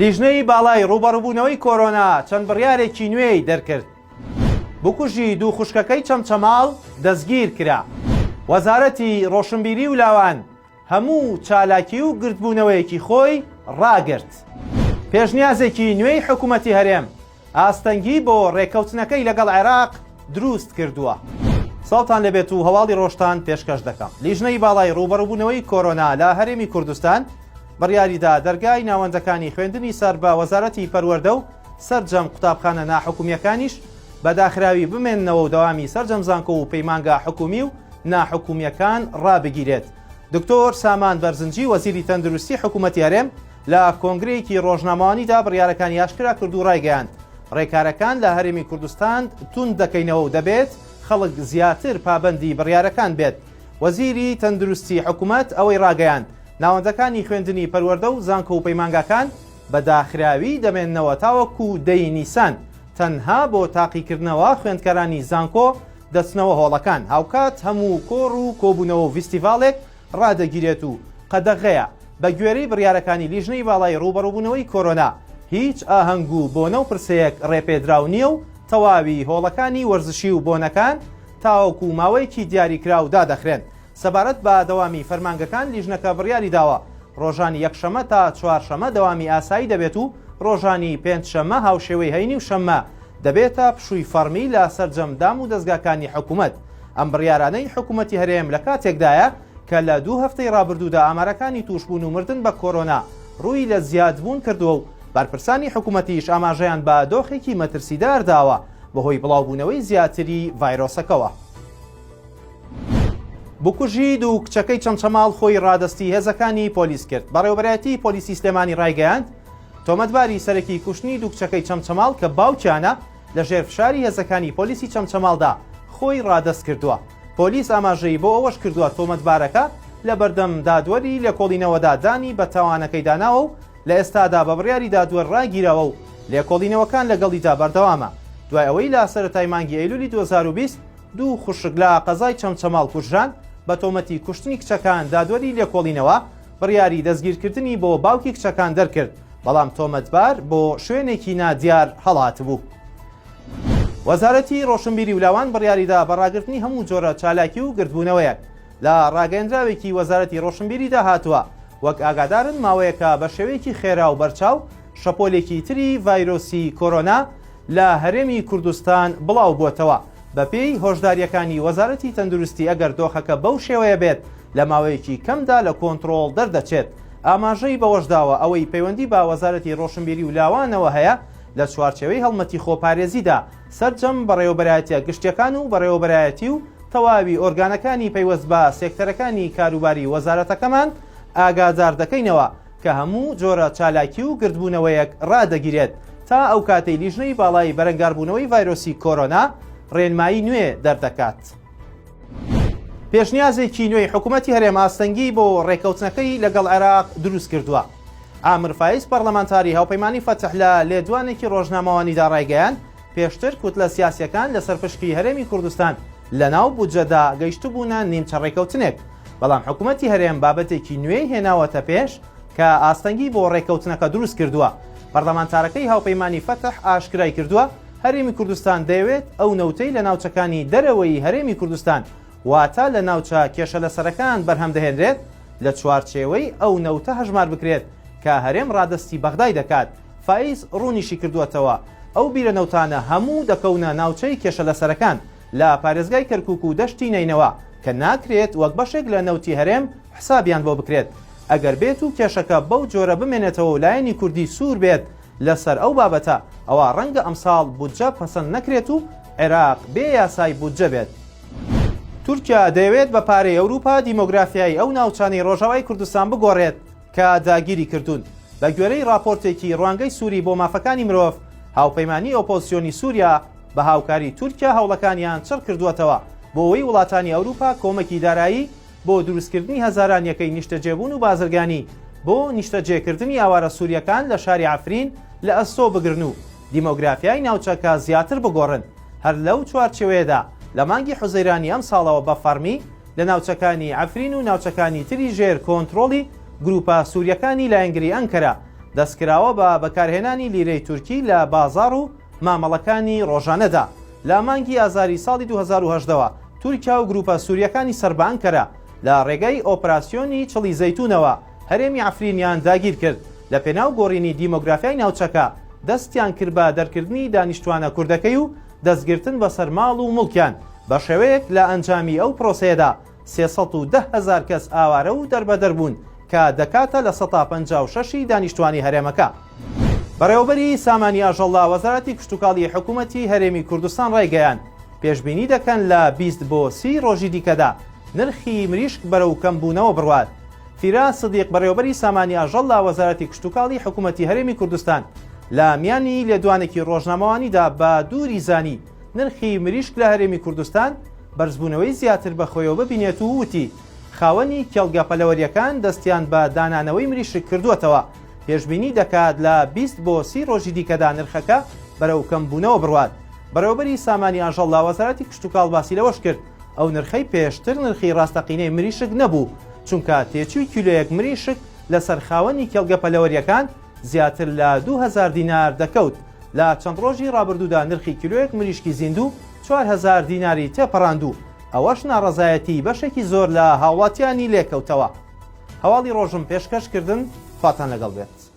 لیژنەی باڵای ڕووبەڕووبوونەوەی کۆرۆنا چەند بڕیارێکی نوێی دەرکرد. بکوژی دوو خوشکەکەی چەمچەماڵ دەستگیر کرا. وەزارەتی ڕۆشنبیری و لاوان هەموو چالاکی و گردبوونەوەیەکی خۆی ڕاگرت. پێشنیازێکی نوێی حکومەتی هەرێم ئاستەنگی بۆ ڕێککەوتنەکەی لەگەڵ عێراق دروست کردووە. سڵاوتان لێبێت و هەواڵی ڕۆژتان پێشکەش دەکەم. لیژنەی باڵای ڕووبەڕووبوونەوەی کۆرۆنا لە هەرێمی کوردستان بڕیاریدا دەرگای ناوەندەکانی خوێندنی سەر بە وەزارەتی پەروەردە و سەرجەم قوتابخانە ناحکومییەکانیش بە داخراوی بمێننەوە و دەوامی سەرجەم زانکۆ و پەیمانگا حکومی و ناحکومییەکان ڕابگیرێت. دکتۆر سامان بەرزنجی وەزیری تەندروستی حکومەتی هەرێم لە کۆنگرەیەکی ڕۆژنامەوانیدا بڕیارەکانی ئاشکرا کرد و ڕایگەیاند، ڕێکارەکان لە هەرێمی کوردستان توند دەکەینەوە و دەبێت خەڵک زیاتر پابەندی بڕیارەکان بێت. وەزیری تەندروستی حکومەت ئەوەی ڕاگەیاند، ناوەندەکانی خوێندنی پەروەردە و زانکۆ و پەیمانگاکان بە داخراوی دەمێننەوە تاوەکو دە ی نیسان، تەنها بۆ تاقیکردنەوە خوێندکارانی زانکۆ دەچنەوە هۆڵەکان، هاوکات هەموو کۆڕ و کۆبوونەوە و ڤیستیڤاڵێک ڕادەگیرێت و قەدەغەیە، بەگوێرەی بڕیارەکانی لیژنەی باڵای ڕووبەڕووبوونەوەی کۆرۆنا هیچ ئاهەنگ و بۆنە و پرسەیەک ڕێپێدراو نییە و تەواوی هۆڵەکانی وەرزشی و بۆنەکان تاوەکو ماوەیەکی دیاریکراو دادەخرێن. سەبارەت بە دەوامی فەرمانگەکان لیژنەکە بڕیاریداوە ڕۆژانی یەکشەمە تا چوارشەمە دەوامی ئاسایی دەبێت و ڕۆژانی پێنجشەمە هاوشێوەی هەینی و شەممە دەبێتە پشووی فەڕمی لە سەرجەم دام و دەزگاکانی حکومەت. ئەم بڕیارانەی حکومەتی هەرێم لە کاتێکدایە کە لە دوو هەفتەی ڕابردوودا ئامارەکانی تووشبوون و مردن بە کۆرۆنا ڕووی لە زیادبوون کردووە و بەرپرسانی حکومەتیش ئاماژەیان بە دۆخێکی مەترسیدار داوە بەهۆی بڵاوبوونەوەی زیاتری ڤایرۆسەکەوە. بکوژی دوو کچەکەی چەمچەماڵ خۆی ڕادەستی هێزەکانی پۆلیس کرد. بەڕێوەبەرایەتی پۆلیسی سلێمانی ڕایگەیاند، تۆمەتباری سەرەکی کوشتنی دوو کچەکەی چەمچەماڵ کە باوکیانە، لەژێر فشاری هێزەکانی پۆلیسی چەمچەماڵدا خۆی ڕادەست کردووە. پۆلیس ئاماژەی بۆ ئەوەش کردووە، تۆمەتبارەکە لەبەردەم دادوەری لێکۆڵینەوەدا دانی بە تاوانەکەیدا ناوە و لە ئێستادا بە بڕیاری دادوەر ڕاگیراوە و لێکۆڵینەوەکان لەگەڵیدا بەردەوامە دوای ئەوەی لە سەرەتای مانگی ئەیلولی 2020 دوو خوشک لە قەزای چەمچەماڵ کوژران، بە تۆمەتی کوشتنی کچەکان دادوەری لێکۆڵینەوە بڕیاری دەستگیرکردنی بۆ باوکی کچەکان دەرکرد، بەڵام تۆمەتبار بۆ شوێنێکی نادیار هەڵاتبوو. وەزارەتی ڕۆشنبیری و لاوان بڕیاریدا بە ڕاگرتنی هەموو جۆرە چالاکی و گردبوونەوەیەک. لە ڕاگەیەندراوێکی وەزارەتی ڕۆشنبیریدا هاتووە، وەک ئاگادارن ماوەیەکە بە شێوەیەکی خێرا و بەرچاو شەپۆلێکی تری ڤایرۆسی کۆرۆنا لە هەرێمی کوردستان بڵاوبووەتەوە، بەپێی هۆشدارییەکانی وەزارەتی تەندروستی ئەگەر دۆخەکە بەو شێوەیە بێت لە ماوەیەکی کەمدا لە کۆنتڕۆڵ دەردەچێت. ئاماژەی بەوەشداوە، ئەوەی پەیوەندی بە وەزارەتی ڕۆشنبیری و لاوانەوە هەیە لە چوارچێوەی هەڵمەتی خۆپارێزیدا سەرجەم بەڕێوەبەرایەتیە گشتیەکان و بەڕێوەبەرایەتی و تەواوی ئۆرگانەکانی پەیوەست بە سێکتەرەکانی کاروباری وەزارەتەکەمان ئاگادار دەکەینەوە کە هەموو جۆرە چالاکی و گردبوونەوەیەک ڕادەگیرێت تا ئەو کاتەی لیژنەی باڵای بەرەنگاربوونەوەی ڤایرۆسی کۆرۆنا ڕێنمایی نوێ دەردەکات. پێشنیازێکی نوێی حکومەتی هەرێم ئاستەنگی بۆ ڕێککەوتنەکەی لەگەڵ عێراق دروستکردووە. عامر فایز پەڕلەمانتاری هاوپەیمانی فەتح لە لێدوانێکی ڕۆژنامەوانیدا ڕایگەیاند، پێشتر کوتلە سیاسیەکان لەسەر پشکی هەرێمی کوردستان لەناو بودجەدا گەیشتبوونە نیمچە ڕێکەوتنێک، بەڵام حکومەتی هەرێم بابەتێکی نوێی هێناوەتە پێش کە ئاستەنگی بۆ ڕێککەوتنەکە دروست کردووە. پەرلەمانتارەکەی هاوپەیمانی فەتح ئاشکرای کردووە، هەرێمی کوردستان دەیەوێت ئەو نەوتەی لە ناوچەکانی دەرەوەی هەرێمی کوردستان واتە لە ناوچە کێشەلەسەرەکان بەرهەم دەهێنرێت لە چوارچێوەی ئەو نەوتە هەژمار بکرێت کە هەرێم ڕادەستی بەغدای دەکات. فایز ڕوونیشی کردووەتەوە، ئەو بیرە نەوتانە هەموو دەکەونە ناوچەی کێشەلەسەرەکان لە پارێزگای کەرکوک و دەشتی نەینەوا کە ناکرێت وەک بەشێک لە نەوتی هەرێم حسابیان بۆ بکرێت ئەگەر بێت و کێشەکە بەو جۆرە بمێنێتەوە و لایەنی کوردی سوور بێت لەسەر ئەو بابەتە ئەوا ڕەنگە ئەمساڵ بودجە پەسەند نەکرێت و عێراق بێ یاسای بودجە بێت. تورکیا دەیەوێت بە پارەی ئەوروپا دیمۆگرافیای ئەو ناوچانەی ڕۆژاوای کوردستان بگۆڕێت کە داگیری کردوون. بە گوێرەی ڕاپۆرتێکی ڕوانگەی سوری بۆ مافەکانی مرۆڤ، هاوپەیمانی ئۆپۆزسیۆنی سوریا بە هاوکاری تورکیا هەوڵەکانیان چڕ کردووەتەوە بۆ ئەوەی وڵاتانی ئەوروپا کۆمەکی دارایی بۆ دروستکردنی هەزاران یەکەی نیشتەجێبوون و بازرگانی بۆ نیشتەجێکردنی ئاوارە سورییەکان لە شاری عەفرین لە ئەستۆ بگرن و دیمۆگرافیای ناوچەکە زیاتر بگۆڕن. هەر لەو چوارچێوەیەدا لە مانگی حوزەیرانی ئەمساڵەوە بە فەڕمی لە ناوچەکانی عەفرین و ناوچەکانی تری ژێر کۆنترۆڵی گروپە سورییەکانی لایەنگری ئەنکەرە. دەستکراوە بە بەکارهێنانی لیرەی تورکی لە بازاڕ و مامەڵەکانی ڕۆژانەدا. لە مانگی ئازاری ساڵی 2018 وە تورکیا و گروپە سورییەکانی سەر بە ئەنکەرە لە ڕێگای ئۆپراسیۆنی چڵی زەیتونەوە هەرێمی عەفرینیان داگیرکرد، لە پێناو گۆڕینی دیمۆگرافیای ناوچەکە دەستیان کرد بە دەرکردنی دانیشتوانە کوردەکەی و دەستگرتن بەسەر ماڵ و موڵکیان، بە شێوەیەک لە ئەنجامی ئەو پرۆسەیەدا 310 هەزار کەس ئاوارە و دەربەدەر بوون کە دەکاتە 56% ی دانیشتوانی هەرێمەکە. بەڕێوەبەری سامانی ئاژەڵ لە وەزارەتی کشتوکاڵی حکوومەتی هەرێمی کوردستان ڕایگەیاند، پێشبینی دەکەن لە 20 بۆ 30 ڕۆژی دیکەدا نرخی مریشک بەرەو کەمبوونەوە بڕوات. فیراس سدیق بەڕێوەبەری سامانی ئاژەڵ لە وەزارەتی کشتوکاڵی حکوومەتی هەرێمی کوردستان لە میانی لێدوانێکی ڕۆژنامەوانیدا بە دووری زانی نرخی مریشک لە هەرێمی کوردستان بەرزبوونەوەی زیاتر بەخۆیەوە ببینێت و وتی، خاوەنی کێڵگە پەلەوەرییەکان دەستیان بە دانانەوەی مریشک کردووەتەوە، پێشبینی دەکات لە 20 بۆ 30 ڕۆژی دیکەدا نرخەکە بەرەو کەمبوونەوە بڕوات. بەڕێوەبەری سامانی ئاژەڵ لە وەزارەتی کشتوکاڵ باسی لەوەش کرد، ئەو نرخەی پێشتر نرخی ڕاستەقینەی مریشک نەبوو، چونکە تێچووی کیلۆیەک مریشک لەسەر خاوەنی کێڵگە پەلەوەرییەکان زیاتر لە 2000 دینار دەکەوت، لە چەند ڕۆژی ڕابردوودا نرخی کیلۆیەک مریشکی زیندوو 4000 دیناری تێپەڕاند و ئەوەش ناڕەزایەتیی بەشێکی زۆر لە هاوڵاتیانی لێکەوتەوە. هەواڵی ڕۆژم پێشکەش کردن، خواتان لەگەڵ بێت.